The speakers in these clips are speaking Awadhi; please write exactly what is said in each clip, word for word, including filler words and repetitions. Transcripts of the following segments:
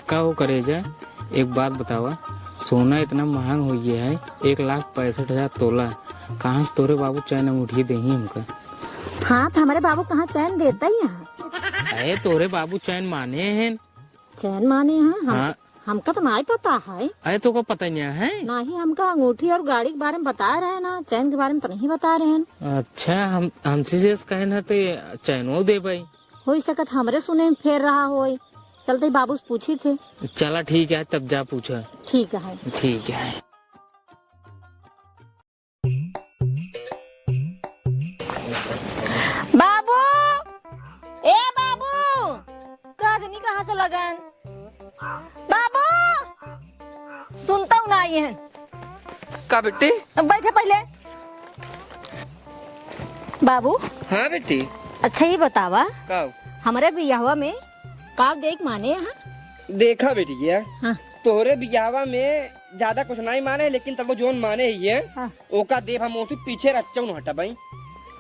का हो करेजा, एक बात बतावा, सोना इतना महंग होइ गया है, एक लाख पैंसठ हजार तोला, कहाँ से तोरे बाबू चैन अंगूठी देही हमका? हाँ, तो हमरे बाबू कहाँ चैन देता ही है? अरे, तोरे बाबू चैन माने हैं। चैन माने हैं? हम, हाँ। हमका तो नाहीं पता है। अरे, तोका पता नहीं है? नाहीं, हमका अंगूठी और गाड़ी के बारे में बता रहे हैं ना, चैन के बारे में तो नहीं बता रहे हैं। अच्छा, हम, हमसे जे कहे ना, तो चैनो दे भाई। होइ सकत हमरे सुने में फेर रहा होई। चलते ही बाबू से पूछी थे। चला ठीक है, तब जा पूछा। ठीक है। ठीक है। बाबू, ए बाबू, का जनी कहाँ चला गए? बाबू, सुनता हूँ ना ये। का बेटी? अब बैठे पहले। बाबू। हाँ बेटी। अच्छा, ये बतावा, का? हमरे बियाहवा में का देख माने यहाँ? देखा बेटी, ये हाँ। तोहरे बियाहवा में ज्यादा कुछ नहीं माने, लेकिन तब जोन माने ही है, हाँ। ओका देव हम ओसे पीछे रच्चौ न हटबई।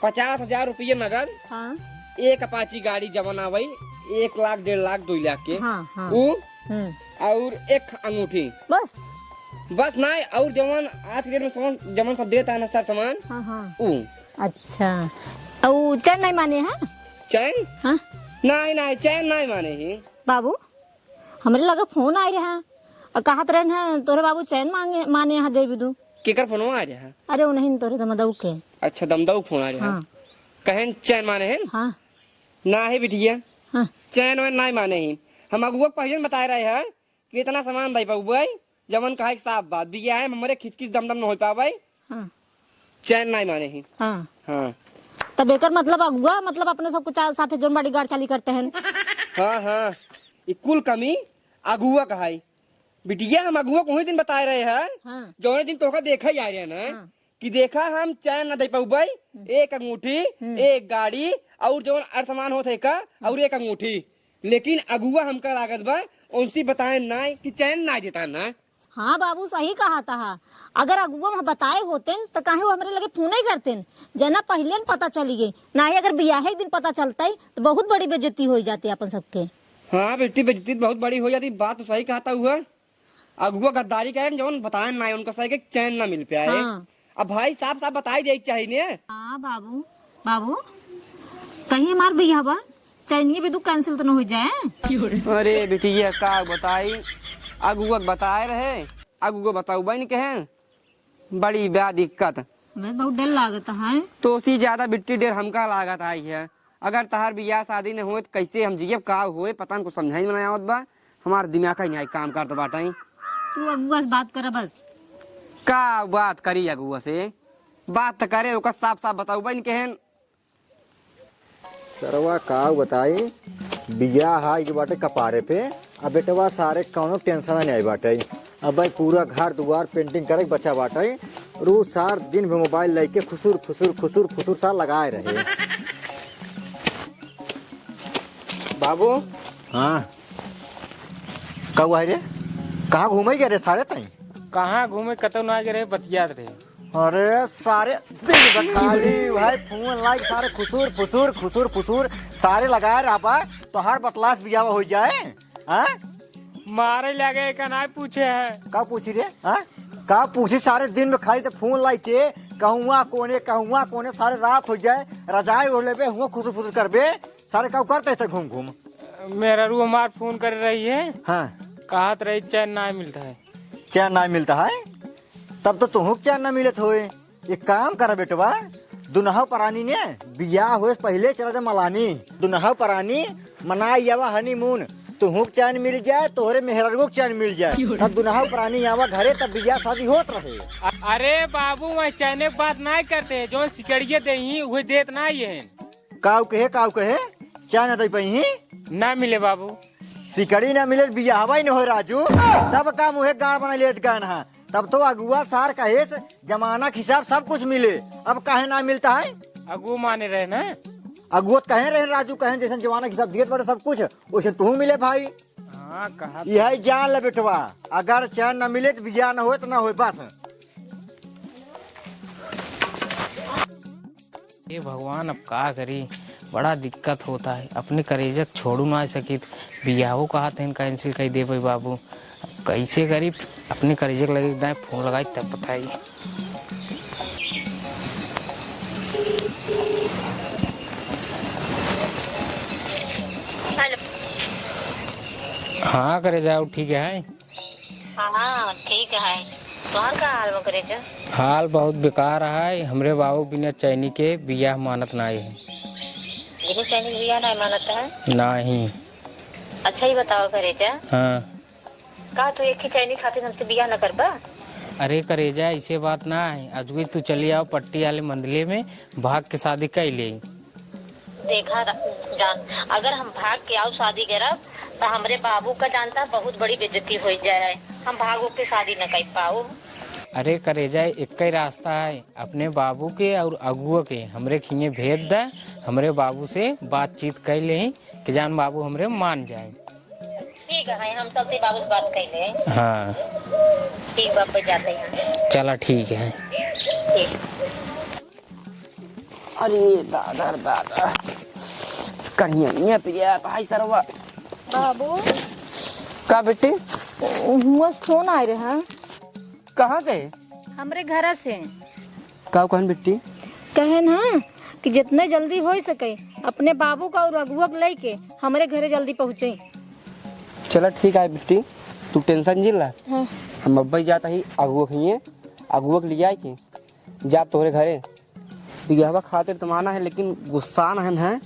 पचास हजार रुपये नगद, हाँ। एक अपाची गाड़ी जवन आवई, एक लाख, डेढ़ लाख, दो लाख के, हाँ, हाँ। ऊ, हम्म। और एक अंगूठी। बस? बस नाहीं, और जवन आज के डेट में सामान, जवन सब देता है ना सर सामान, हाँ, हाँ। ऊ। अच्छा, और चैन नहीं माने हैं? चैन? हाँ। नाहीं, नाहीं, चैन नहीं माने ही। बाबू, हमरे लगे फोन आए रहा, और कहत रहन है, "तोरे बाबू चैन मांगे, माने यहाँ देवी दू।" केकर फोनवा आ रहा? अरे, उन्हीं तोरे दमदऊ के। अच्छा, दमदऊ फोन आ रहा। हाँ। कहेन चैन माने हैं? हाँ। नाहीं बिटिया, हाँ। चैन वैन नाहीं माने ही। हम अगुआ पहले बताए रहे हैं कि इतना सामान दे पाउबे, जवन कहे के साफ बात, बियाह में हमरे खिचखिच दमदम न हो पावे। हाँ। चैन नाहीं माने ही। हाँ। हाँ। तब एकर मतलब अगुआ, मतलब अपने सब कुछ साथे जोन bodyguard चाली करते हैं। हाँ, हाँ। ई कुल कमी अगुआ कहाई। बिटिया, हम अगुआ को वही दिन बताए रहे हैं, हाँ। जौने दिन तोहका देखा ही आ रहे हैं ना, हाँ। कि देखा हम चैन न दे पाउबे, हम्म। एक अंगूठी, हम्म। एक गाड़ी, और जौन और सामान होत है का, हम्म। और एक अंगूठी। लेकिन अगुआ हमका लागत बा, उनसे बताए ना कि चैन ना देता ना। हाँ बाबू, सही कहा था। अगर अगुआ हम बताए होते न, तो काहे वो हमरे लगे फोन ही करते न? जना पहले न पता चली गई, ना ही अगर बियाहे के दिन पता चलता ही, तो बहुत बड़ी बेइज्जती हो जाती अपन सबके। हाँ बेटी, बेइज्जती बहुत बड़ी हो जाती, बात तो सही कहा था हुआ। अगुआ गद्दारी करे न, जौन बताए ना, उनका सही के चैन ना मिल पाए। हाँ। अब भाई साफ साफ बताई दे चाहिए ने। हाँ बाबू, बाबू, कहीं हमार बियाह बा, चैनिया भी तू cancel तो न हो जाए। अरे बिटिया, का बताई, अगुआ के बताए रहे, अगुआ बताऊ बन कहे, बड़ी बा दिक्कत। हमें बहुत डर लागत है। तो उसी ज्यादा बिट्टी डर हमका लागत आई है। अगर तहार बियाह शादी न होए तो कैसे हम जियब, का होए, पता न कुछ समझाई में ना आवत बा। हमार दिमाग ही नहीं काम करत बाटे। तू अगुआ से बात कर बस। का बात करी अगुआ से? बात तो करे, ओकर साफ साफ बताऊ बन केहन। सरवा का बताई, बियाह आई के बाटे कपारे पे। अब बेटवा सारे कौनो tension नहीं आई बाटे। अब भाई पूरा घर दुआर painting करे के बचा बाटे। रू सार दिन भर mobile लेके खुसुर, खुसुर, खुसुर, खुसुर सार लगाए रहे। बाबू। हाँ। का हुआ है रे? कहाँ घूमे गए रे सारे ताई? कहाँ घूमे, कतौ ना गए रहे, बतियात रहे। अरे सारे दिन भर खाली भाई फोन लाइक सारे खुसुर, खुसुर, खुसुर, खुसुर सारे लगाए रहा बा। तोहार बतलास बियाह हो जाए। हाँ? मारे लगे का ना पूछे है। का पूछी रे? हाँ? का पूछी? सारे दिन में खाली तो फोन लाई के, कहूँवा कोने, कहूँवा कोने, सारे रात हो जाए, रजाई ओढ़ लेबे, हुआ खुसुर फुसुर करबे, सारे का करते थे घूम घूम। मेहरारू हमार फोन कर रही है। हाँ। कहत रही चैन ना मिलता है। चैन ना मिलता है? तब तो तुहूँ के चैन ना मिलत होए। एक काम करा बेटवा, दुनहौ परानी ने बियाह होए से पहिले चला जा मलानी। दुनहौ परानी मनाई आवा honeymoon। तुहूँ के चैन मिल जाए, तोहरे मेहरारू के चैन मिल जाए। तब दुनहौ परानी आवा घरे, तब बियाह शादी होत रहे। अ-, अरे बाबू, वह चैने के बात ना करते, जो सिकड़िए देही, उहे देत ना ये हैं। काऊ कहे, काऊ कहे, चैन ना दे पाई ही? ना मिले बाबू। सिकड़ी ना मिले, बियाहवा ही न हो राजू। तब का मुहे गाड़ बना लेत गान हा। तब तो अगुआ सार कहेस, जमाना के हिसाब सब कुछ मिले, अब काहे ना मिलता है? अगुआ माने रहे ना। अगुआ तो कहे रहे राजू, कहे जैसन जमाना के हिसाब दियत बाटे सब कुछ, वैसन तुहूँ मिले भाई। हाँ, कहा। यही जान ले बेटवा, अगर चैन ना मिले तो बियाह ना होए तो ना होए, बस। हे भगवान, अब का करी? बड़ा दिक्कत होत है, अपने करेजा के छोड़ू ना सकित, बियाहो कहत हैं cancel कइ देबे बाबू। अब कैसे करी, अपने करेजा के लगे दाएं फोन लगाई तब बताई। हेलो। हाँ करेजा, ठीक है। हाँ, ठीक है। तोहार का हाल बा करेजा? हाल बहुत बेकार है। हमरे बाबू बिना चैनी के बियाह मानत नाहीं है। बिना चैनी के बियाह नाहीं मानत है? नाहीं। अच्छा, ई बतावा करेजा। हाँ। का तू एक ही चैनी खातिर हमसे बियाह न करबा? अरे करेजा, ऐसे बात ना है। अजुए तू चली आवा पट्टी वाले मंदले में, भाग के शादी कइ लेई। देखा रा-, जान, अगर हम भाग के आउ शादी करब, त हमरे बाबू का जानता बहुत बड़ी बेइज्जती होइ जाए। हम भागो के शादी न कइ पाउब। अरे करेजा, एक्कै रास्ता है, अपने बाबू के और अगुआ के हमरे खिए भेज द, हमरे बाबू से बातचीत कइ लेई कि जान बाबू हमरे मान जाए। ठीक है, हम सबसे बाबू से बात कइ लेई। हाँ। ठीक बाबू, जाते हैं। चला, ठीक है। ठीक। अरे दादा रे दादा, करिया पिया भाई सरवा। बाबू। का बिट्टी? हुआँ से फोन आए रहे। कहाँ से? हमरे घर से। का कहन बिट्टी? कहन हाँ कि जितने जल्दी होइ सके अपने बाबू का और अगुआ के लइके हमरे घरे जल्दी पहुँचे। चला ठीक है बिट्टी, तू tension जिन ला। हाँ। हम अब्बे जात ही अगुआ के हिये, अगुआ के लियाइ के जाब तोहरे घरे। बियाहवा खातिर त माना है, लेकिन गुस्सा न है,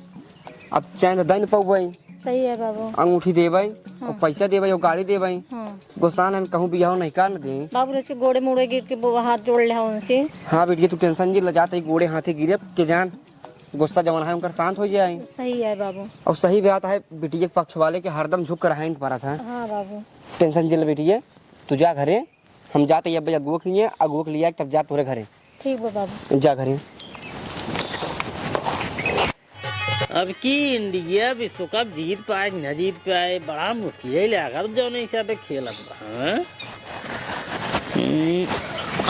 अब चैन त दइ न पउबे। सही है बाबू। अंगूठी देबे, हाँ। और पैसा देबे, और गाड़ी देबे। हाँ। गुस्सा न है, कहूँ बियाह नहीं कर न दे। बाबू, ऐसे गोड़े मुड़े गिर के वो हाथ जोड़ ले उनसे। हाँ बिटिया, तू tension जिन ला, जात ही गोड़े हाथे गिरे के जान, गुस्सा जवन है उनकर शांत होइ जाए। सही है बाबू। और सही बात है, बिटिया के पक्ष वाले के हरदम झुक कर रहन पड़त है। हाँ बाबू। Tension जिन ला बिटिया, तू जा घरे। हम जात ही अब अगुआ के लिए, अगुआ के लियाइ के तब जा तोहरे घरे। ठीक बा बाबू। जा घरे। अब की इंडिया विश्व कप जीत पाए कि न जीत पाए, बड़ा मुश्किल है लागत जौन हिसाब से खेलत बा, हाँ? हम्म,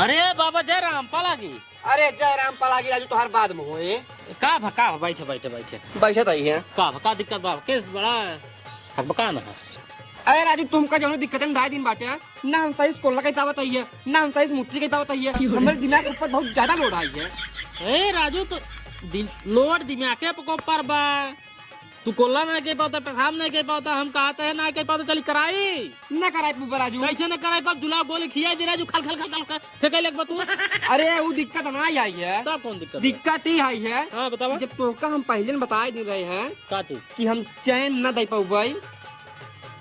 अरे बाबा जय राम, पालागी। अरे जय राम, पालागी राजू, तोहार बाद में होए। का भा, का भा, बैठे, बैठे, बैठे। बैठे तो ही है। का भा, का दिक्कत बा? केस बड़ा हकबका न है। अरे राजू, तुमका जौन दिक्कत है, ढाई दिन बाटे, ना हम सही से कोल्ला कइ पावत है, ना हम सही से मुट्ठी कइ पावत है, हमरे दिमाग के ऊपर बहुत ज्यादा load आई है। ए राजू, तो दि-, load दिमाग के ऊपर बा। तू कोल्ला नहीं कइ पावता, पेशाब नहीं कइ पावता, हम कहत है नहीं कइ पावता, चली कराई। ना कराई पाउबा राजू। कैसे ना कराई पाउब? जुलाब गोली खियाइ दे राजू, खल, खल, खल, खल, खल, फेंकै लगबा तू। अरे, वो दिक्कत ना आई है। तब कौन दिक्कत है? दिक्कत ई आई है। हाँ, बतावा। जब तोहका हम पहिले न बताइ दे रहे हैं का चीज? कि हम चैन ना दइ पाउबे,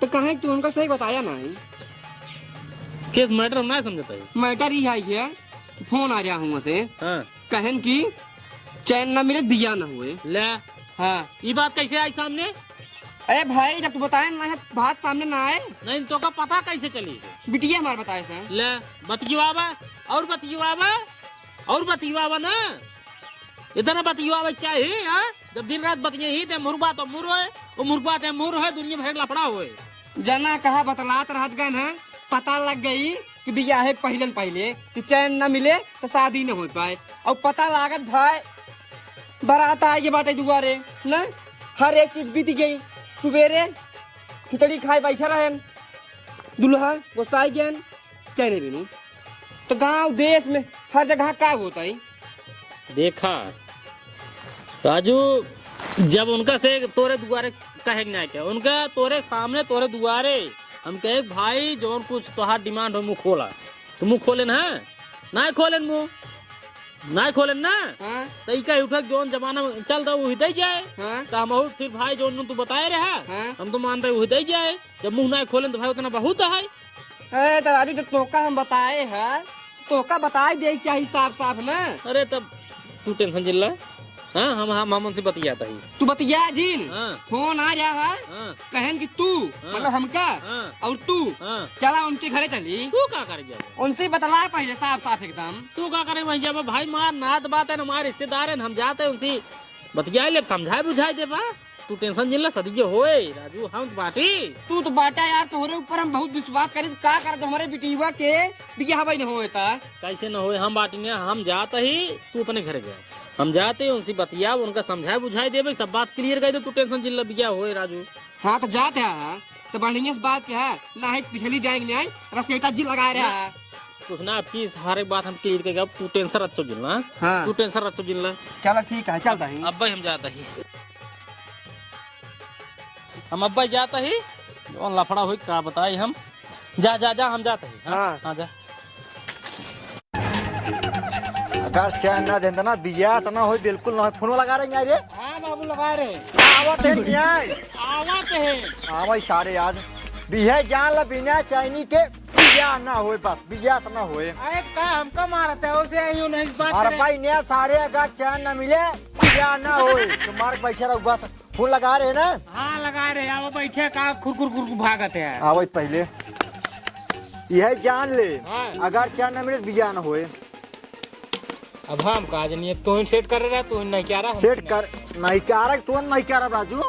तो काहे तू हमका सही बताया नहीं? केस matter हम ना समझत है। Matter ई आई है कि फोन आ रहा हुआँ से। हाँ। कहन कि चैन ना मिले, बियाह ना होए। ले। हाँ। ई बात कैसे आई सामने? अरे भाई, जब तू बताए ना है, बात सामने ना आए। नहीं, तोका पता कैसे चली? बिटिया हमार बताए से। ले, बतियावा, और बतियावा, और बतियावा ना। इतना बतियावा चाहिए, हाँ? जब दिन रात बतिये ही ते मुर्गा तो मुर होए, वो मुर्गा ते मुर होए, दुनिया भर लफड़ा होए। जना कहा बतलात रहत गन है, पता लग गई कि बियाहे पहिलन पहिले कि चैन न मिले तो शादी न हो पाए। और पता लागत भाई, बारात आइ गए बाटे दुआरे, न? हर एक चीज बीत गई। सुबेरे खिचड़ी खाए बैठे रहेन, दुल्हा गोसाई गएन, चैने बिनु। तो गांव देश में हर जगह का होता है? देखा राजू, जब उनका से तोरे दुआरे कहे के ना क्या, उनका तोरे सामने, तोरे दुआरे हम कहे, "भाई, जौन कुछ तोहार demand हो, मुँह खोला।" तो मुँह खोलेन, हाँ? ना खोलेन मुँह, ना खोलेन ना। हाँ। तो ई कहे उठक जौन जमाना में चलता, वही दे जाए। हाँ। तो हम और फिर भाई, जौन तू बताए रहा, हाँ। हम तो मानते वही दे जाए। जब मुँह ना खोलेन तो भाई, उतना बहुत है। अरे तो राजू, जब तोका हम बताए है, तोका बताई दे चाही साफ साफ ना। अरे तब तू tension जिन ला। हाँ, हम, हम, हम उनसे बतियात ही। तू बतिया जिन। हाँ। फोन आ रहा है। हाँ। कहन कि तू, हाँ। मतलब हमका, हाँ। और तू, हाँ। चला उनके घरे चली। तू का करे जाबे? उनसे बतला पहिले साफ साफ एकदम। तू का करे वहीं जाबे? भाई मार नात बात है ना, हमारे रिश्तेदार हैं, हम जाते हैं उनसे बतिया ले, समझाए बुझाए देबा। तू tension जिन ला, सदिये होए, राजू, हम तो बाटी। तू तो बाटा यार, तोहरे ऊपर हम बहुत विश्वास करी, का करत हमरे बिटिया के बियाह भाई न होए ता। कैसे न होए, हम बाटी ने, हम जात ही, तू अपने घरे जा। हम जाते हैं, उनसे बतियाओ, उनका समझाए बुझाए देबे, सब बात clear कर दे, तू tension जिन ला, बिया होए राजू। हाँ, तो जाते हैं, हाँ। तो बढ़िया से बात क्या है, ना है पिछली जाएंगे, नहीं, रसेटा जी लगा रहा है। कुछ ना, आपकी सारे बात हम clear करके, अब तू tension रख जिन ला। हाँ। तू tension रख जिन ला। चलो ठीक है, चलता है। अब भाई हम जाता ही। हम अब्बा जाता ही, जौन लफड़ा होई का बताई हम। जा, जा, जा, हम जाता ही। हाँ, हाँ। हाँ, जा। अगर चैन ना देंदा ना, बिया त ना होई, बिल्कुल ना होई। फोन लगा रहे हैं रे। हाँ बाबू, लगा रहे हैं। आवत है कि नहीं? आवत है। आवा सारे यार, बिया जान ला, बिना चैनी के बिया ना होई, बस बिया त ना होई। अरे का हमका मारत है, उसे आई हूँ नहीं, इस बात अरे करे। भाई ने सारे, अगर चैन ना मिले, बिया ना होई। तो मार बैठे रहो बस। फोन लगा रहे ना? हाँ, लगा रहे। आवा बैठे, का खुरखुर खुरखुर भागत है। आवा पहले, यह जान ले, हाँ। अगर चैन ना मिले, बिया ना होए। अब हम का जानी, अब तू ही सेट कर रहा, तू ही नहीं क्या रहा, हम सेट नहीं। कर, नहीं क्या रहा, तू नहीं क्या रहा, राजू?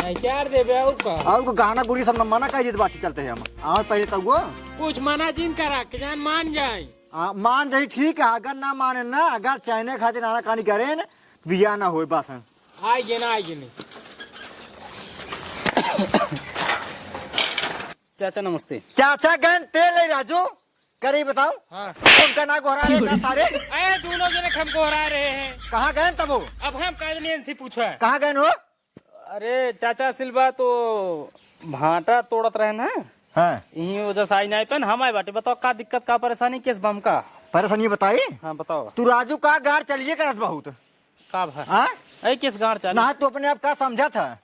नहीं क्या देबे, और का? और को गाना गुरी सब न मना कर देत बाटी, चलते हैं हम। आवा पहले तब वो। कुछ मना जिन करा, के जान मान जाए। आ, मान जाई, ठीक है, अगर ना माने ना, अगर चैने खातिर आना कानी करे ना, बिया ना होए, बस। आइए ना, आइए नहीं। चाचा नमस्ते। चाचा गन तेल है राजू, करी बताओ। हाँ। उनका ना गोहरा रहे का सारे? अरे दोनों जने हम गोहरा रहे हैं। कहाँ गए तब वो? अब हम काजनी इनसे पूछा। कहाँ गए हो? अरे चाचा सिल्वा तो भाटा तोड़त रहे ना। हाँ। यही वजह से आई नहीं पेन हम आए बाटे। बताओ का दिक्कत, का परेशानी, किस बम का? परेशानी बताई? हाँ बताओ। तू राजू का गाड़ चलिए करत बहुत। का भा? हाँ? ऐ किस गाड़ चाली? ना तू अपने आप का समझा था?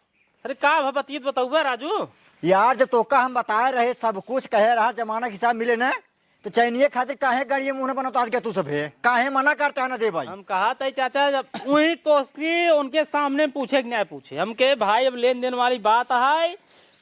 अरे का भा बतीत बताऊबा राजू? यार जब तोका हम बताए रहे सब कुछ कहे रहा जमाना के हिसाब मिले ना तो चैनिये खातिर काहे गाड़िए मुंह न बनता आज के तू सभे? काहे मना करता है ना दे भाई? हम कहा तई चाचा जब वही तो उसकी उनके सामने पूछे कि नहीं पूछे। हम कहे भाई अब लेन देन वाली बात है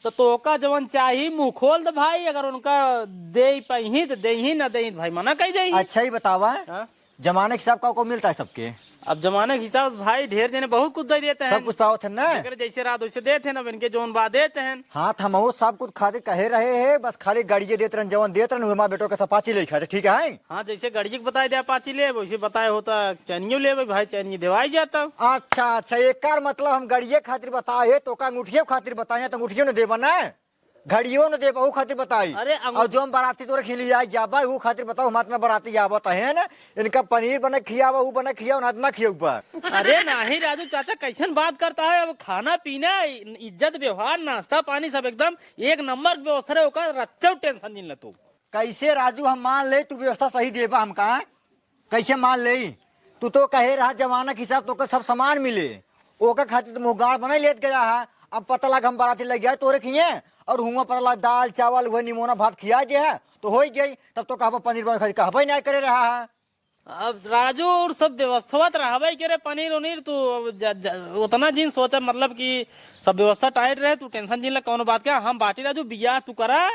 तो तोका जवन चाही मुंह खोल दे भाई। अगर उनका दे पाई तो दे ही ना दे तो भाई मना कही जाई। अच्छा ही बतावा। हाँ? जमाने के हिसाब का को मिलता है सबके? अब जमाने के हिसाब से भाई ढेर जने बहुत कुछ दे देते हैं। सब कुछ पावत है ना? जेकर जैसे रात वैसे देते हैं, अब इनके जौन बा देते हैं। हाँ, तो हम वो सब कुछ खातिर कहे रहे हैं, बस खाली गाड़िए देत रहन, जवन देत रहन, उहे हमार बेटो के सब पाची ले खाते, ठीक है? हाँ, जैसे गाड़िए के बताए दे पाची ले, वैसे बताए होता चैनियो ले भाई, चैनियो देवाई जाता। अच्छा, अच्छा, एकर मतलब हम गाड़िए खातिर बताए, तो का अंगूठियो खातिर बताए, तो अंगूठियो न देबा ना? घड़ियो न देबा, ऊ खातिर बताई। अरे, अंगू- और जो हम बाराती तोरे खिली आई जाबा, ऊ खातिर बताओ, हम इतना बाराती आवत है ना, इनका पनीर बने खियावा, ऊ बने खियावा, ना इतना खियावा। अरे नाही राजू चाचा, कैसन बात करता है? अब खाना पीना, इ-, इज्जत व्यवहार, नाश्ता पानी सब एकदम एक नंबर के व्यवस्था रहे, ओकर रच्चो tension जिन ले तू। कैसे राजू हम मान ले, तू व्यवस्था सही देबा हमका? कैसे मान लेई? तू तो कहे रहा जमाना के हिसाब तोके सब सामान मिले, ओकर खातिर तो मुँह गाड़ बनाई लेत गया है। अब पता लग हम बाराती लग गया तोरे खिए और हुआ पता लग दाल चावल उहे निमोना भात खिया दे है तो हो ही गई। तब तो कहबो पनीर बने खातिर कहबे नहीं करे रहा है। अब राजू और सब व्यवस्था तो रहबे करे पनीर उनीर तू अब ज-, ज-, उतना जिन सोचा मतलब कि सब व्यवस्था tight रहे तू tension जिन ले कौनो बात का हम बाटी राजू बियाह तू करा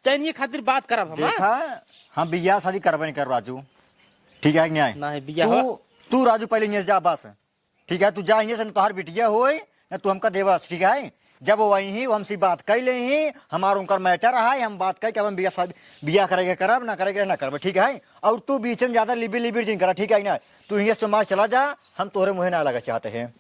चैनिये खातिर बात करब हम, हाँ? देखा, हम बियाह शादी करबे नहीं कर राजू, ठीक है कि नहीं? नहीं, बियाह तू, हो- तू राजू पहले यहाँ से जा बस, ठीक है? तू जा यहाँ से, न तोहार बिटिया होई, न तू हमका देवस, ठीक है? जब वो आई ही, वो हमसे बात कर ले ही, हमार उनकर matter है, हम बात करके अपन बियाह शादी, बियाह करेके करब, ना करेके ना करब, ठीक है? और तू बीच में ज्यादा लिबिर लिबिर जिन करा, ठीक है कि ना? तू यहाँ से मार चला जा, हम तोहरे मुँहे ना लगा चाहते हैं।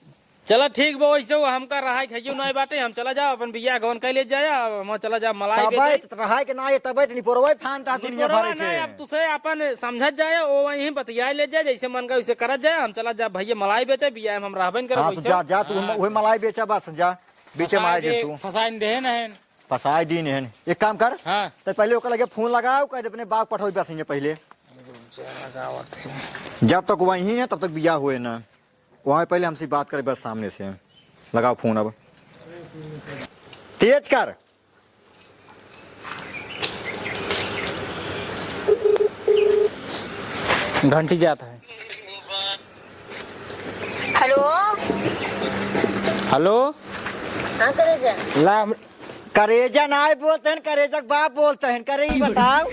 चला ठीक बा, वैसे वो हमका रहाई खाइयो नाई बाटे, हम चला जाओ अपन बियाह गवन कइ ले जाया, हम चला जाओ मलाई तबे बेचे। त रहाई के ना ये तबे त निपोरवा फान ता दुनिया निपोरवा भर ना, के। अब तुसे अपन समझत जाए, ओ वहीं बतिया ले जाए, जैसे मन का वैसे करत जाए, हम चला जाओ भैया मलाई बेचे, बियाह में हम रहबे न करब हाँ, तो वैसे। जा, जा, तू हाँ। वही मलाई बेचा बस, जा, बेचे फसाए मलाई दे दे, तू। फसाए दे न है। फसाए दीन है। एक काम कर, हाँ। तो पहले ओकर लगे फोन लगाओ, कह दे अपने बाप पठोई बस पहले। जा, जावत है। जब तक वहीं है, तब तक बियाह हुए ना। वहाँ पहले हमसे बात करे बस सामने से। लगाओ फोन अब। तेज कर। घंटी जाता है। हेलो। हेलो। हाँ, करेजा। ला, हम करेजा नाहीं बोलत हैं, करेजा के बाप बोलत हैं। करे, ई बताओ,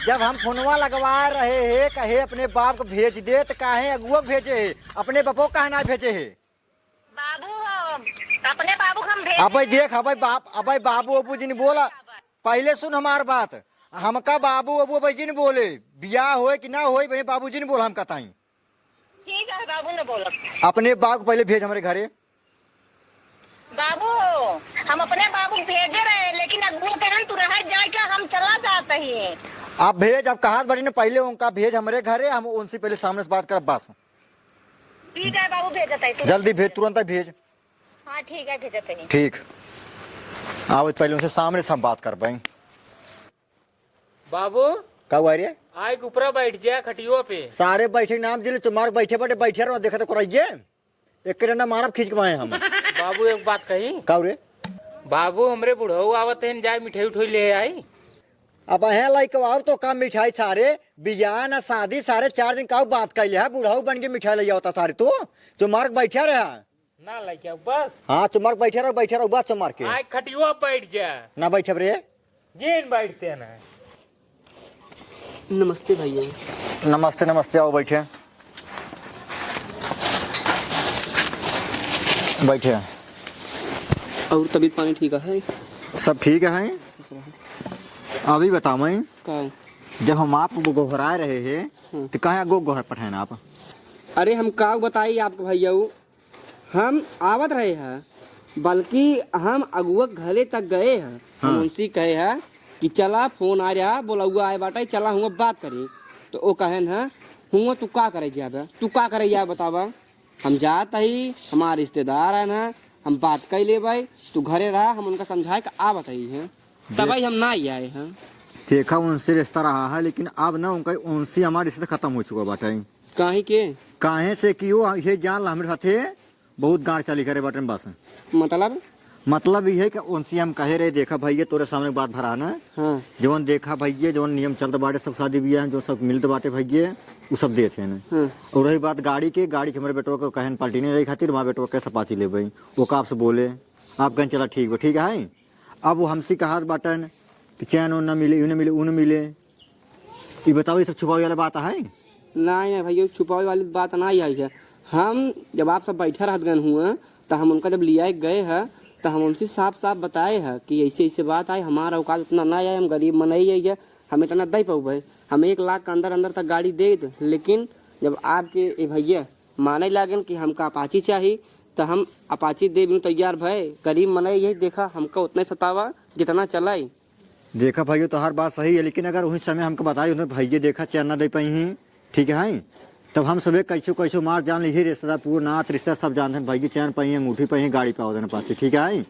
जब हम फोनवा लगवा रहे हैं, कहे अपने बाप को भेज दे, त काहे अगुआ को भेजे है? अपने बापो काहे ना भेजे है? बाबू हो, अपने बाबू को हम भेज अबे देख, अबे बाप, अबे बाबू अबू जिन बोला, पहले सुन हमार बात। हमका बाबू अबू अबे जिन बोले, बियाह होए कि ना होए, बने बाबू जिन बोला हमका ताई। ठीक है बाबू, न बोलब। अपने बाबू को पहले भेज हमरे घरे। बाबू, हम अपने बाबू को भेजे रहे, लेकिन अगुआ कहन तू रह जाए का, हम चला जात ही। आप भेज, आप कहा बाटी न, पहले उनका भेज हमरे घरे, हम उनसे पहले सामने से बात करब बस। ठीक है बाबू, भेजत है तू। जल्दी भेज, तुरंत भेज। हाँ ठीक है, भेजत है। ठीक, आओ पहले उनसे सामने से हम बात करबे। बाबू, का हुआ रे? आए के ऊपरा बैठ जा खटियो पे। सारे बैठे के नाम दिले, तुम्हारे बैठे बाटे, बैठे रहो, देखत तो कराइए। एक डंडा मारब खींच के माए हम। बाबू, एक बात कही। का रे? बाबू, हमरे बुढ़ऊ आवत हैं, जाए मिठाई उठाई ले आई। अब अहे लइके आओ तो का मिठाई सारे, बियाह ना शादी सारे, चार दिन का बात कैले है, बुढ़ऊ बन के मिठाई ले आवता सारे तू, चुमार के बैठा रहा। ना लइके आओ बस। हाँ, चुमार के बैठा रहो, बैठा रहो, बस चुमार के। आए खटियो पे बैठ जा। ना बैठब रे। जेन बैठते हैं ना। नमस्ते भैया। नमस्ते, नमस्ते, आओ बैठे। बैठे। और तबीयत पानी ठीक है? सब ठीक है। अभी बताओ मैं, का? जब हम आपको गोहराए रहे हैं, हम्म। तो कहाँ गो गोहर पठाए ना आप? अरे हम का बताई आपको भैया, हम आवत रहे हैं, बल्कि हम अगुआ के घरे तक गए हैं। हम हाँ। उनसे कहे हैं कि चला, फोन आ रहा, बोलौआ आए बाटे, चला हुआ बात करी। तो वो कहन है, "हुआ तू का करे जाबे? तू का करे जाबे बतावा?" हम जात ही, हमार रिश्तेदार है ना, हम बात कर लेबै, तू घरे रहा, हम उनका समझाए के आवत ही हैं। तब दे- ही हम ना ही आए हैं। देखा, उनसे रिश्ता रहा है, लेकिन अब ना उनका, उनसे हमारा रिश्ता खत्म हो चुका बाटे। काहे के? काहे से कि वो ये जान ला हमरे साथे बहुत गांड चाली करे बाटे बस। मतलब? मतलब ये है कि उनसे हम कहे रहे, "देखा भैया, तोरे सामने बात भरा ना, हाँ। जवन देखा भैया, जवन नियम चलत बाटे, सब शादी बियाह, जो सब मिलत बाटे भैया, उ सब देत हैं ना।" हाँ। और रही बात गाड़ी के, गाड़ी के हमरे बेटवा के कहन पार्टी नहीं रही खातिर, हमारे बेटवा कैसे पाची ले भाई, वो का आपसे बोले, आप कहें, "चला ठीक बा, ठीक है।" अब वो हमसे कहा बाटन कि चैन उन न मिले, यू न मिले, ऊ न मिले। ई बताओ, ये सब छुपावे वाला बात है? नहीं, नहीं भैया, छुपावे वाली बात नहीं आई है। हम जब आप सब बैठा रहत गन हुआ, तो हम उनका जब लिया गए हैं, तो हम उनसे साफ साफ बताए हैं कि ऐसे ऐसे बात आए, हमारा औकात उतना ना आए, हम गरीब मनई है, हम इतना दे पाउबे, हम एक लाख के अंदर अंदर तक गाड़ी दे दे। लेकिन जब आपके ए भैया माने लागन कि हमका अपाची चाही, त हम अपाची देबे तैयार भए। गरीब मनई यही देखा, हमका उतने सतावा जितना चलाई। देखा भाइयों, तोहार बात सही है, लेकिन अगर उही समय हमका बताई, उन्हें भैया देखा चैन ना दे पाई ही, ठीक है, तब हम सबे कैसो कैसो मार जान ली, रिश्तेदार पूरे नात रिश्तेदार सब जानते हैं, भैया चैन पाई, अंगूठी पाई, गाड़ी पाओ देना पाती, ठीक है।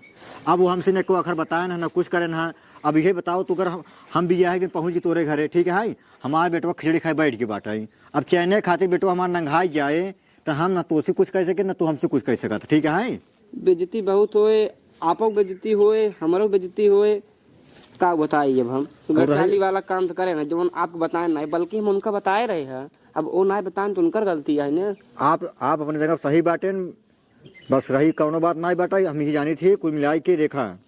अब वो हमसे न को आखिर बताए ना, ना कुछ करे ना। अब यही बताओ, तू अगर हम, हम बियाह के पहुँच गए तोरे घरे, ठीक है, हमारे बेटवा खिचड़ी खाए बैठ के बाटे, अब चैने खातिर बेटवा हमार नंगाई जाए, त हम ना तोसे कुछ कह सके, ना तू हमसे कुछ कह सकत, ठीक है? बेइज्जती बहुत होए, आपो बेइज्जती होए, हमरो बेइज्जती होए, का बताई अब हम? और रही घरचाली वाला काम तो करे ना, जवन आपको बताए ना, बल्कि हम उनका बताए रहे हैं। अब वो ना बताएन तो उनकर गलती है ना। आप, आप अपने जगह सही बाटेन, बस रही कौनो बात ना बाटे, हम ही जानी थी, कुल मिलाई के देखा।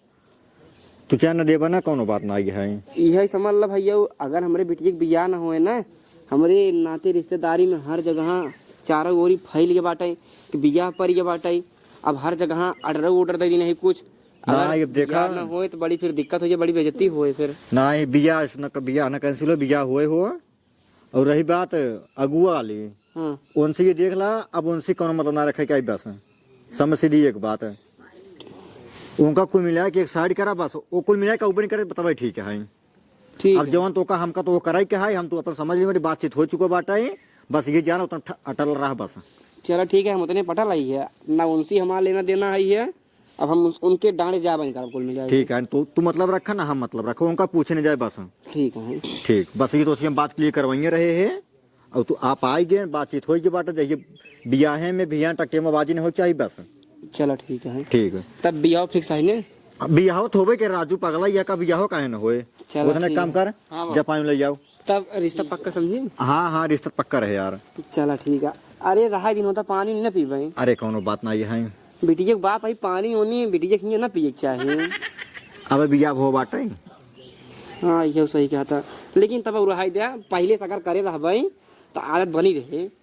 तू चैन न देबा ना, कौनो बात ना है। इहे समझ ला भैया, अगर हमरे बिटिया के बियाह न होए ना, हमरे नाते रिश्तेदारी में हर जगह चारों ओरी फैल गए बाटे कि बियाह पर गए बाटे। अब हर जगह order order दे दी नहीं कुछ। ना, अगर ये देखा। बियाह न होए तो बड़ी फिर दिक्कत हो जाए, बड़ी बेइज्जती होए फिर। ना, ये बियाह न क-, बियाह न cancel हो, बियाह होए हो। और रही बात अगुआ वाली, हाँ। उनसे ये देख ला, अब उनसे कौनो मतलब ना रखे के आई बस। समझ सीधी एक बात है। उनका कुल मिला के एक side करा बस, वो कुल मिला के ऊपर नहीं करे, बतावे ठीक है। ठीक अब है। जवन तो का हमका तो वो कराई के है, हम तो अपन समझ लेंगे, बातचीत हो चुका बाटा है, बस ये जान उतना ठ-, अटल रहा बस। चला ठीक है, हम उतने पटल आई है, ना उनसे हमारा लेना देना है, है। अब हम उस-, उनके डांडे जाबे नहीं करब कुल मिला के। ठीक है, तो तू मतलब रखा ना, हम मतलब रखो, उनका पूछे नहीं जाए बस। ठीक है। ठीक, बस ये तो हम बात clear करवाइए रहे हैं। और तू आप आई गए, बातचीत हो गई बात, जैसे बियाहे में बियाह टकटेमाबाजी नहीं हो चाहिए बस। चला ठीक है। ठीक है। तब बियाह fix है ने? अब बियाह तो होबे के राजू पगला, या का बियाह काहे न होए? चला उतने ठीक काम है। कर, हाँ बाबा। जा पानी ले जाओ। तब रिश्ता पक्का समझी? हाँ, हाँ, रिश्ता पक्का रहे यार। चला ठीक है। अरे रहा दिन होता पानी न पीबे। अरे कौनो बात ना है। बिटिया के बाप है, पानी ओनी बिटिया के हियाँ न पिए के चाही। अबे बियाह हो बाटे। हाँ, ये सही कहा था। लेकिन तब रहा दे, पहले से अगर करे रहबे तो आदत बनी रहे।